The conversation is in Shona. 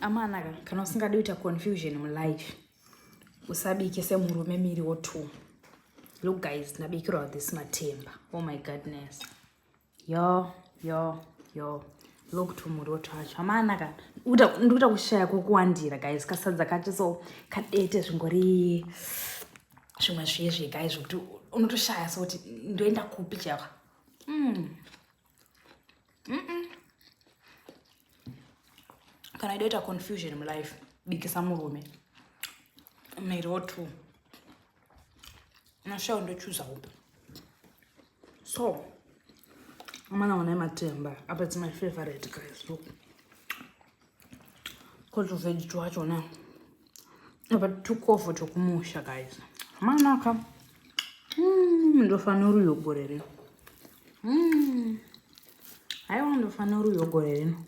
Amanaka, kana usingadi kuita confusion mulife, usabike semurume miriwo two. Look guys, ndabikirwa this matemba. Oh my goodness. Yo, yo, yo. Look to muriwo twacho. Amanaka, ndikuita kushaya kwokuwandira guys. Kasadza kacho so kadete zvingori zvimwe zviye zviye guys zvekuti unotoshaya so kuti ndoenda kupi chaiwa. Kana idoita confusion mulife, bikisa murume miriwo two, unoshaya ndochuza upi. So amana, onai matemba apa. It's my favorite guys. Look kotuveg twachona apa, tukovho tokumusha guys. Manaka. Ndofanira uyo gore rino. Haiwa, ndofanira uyo gore rino.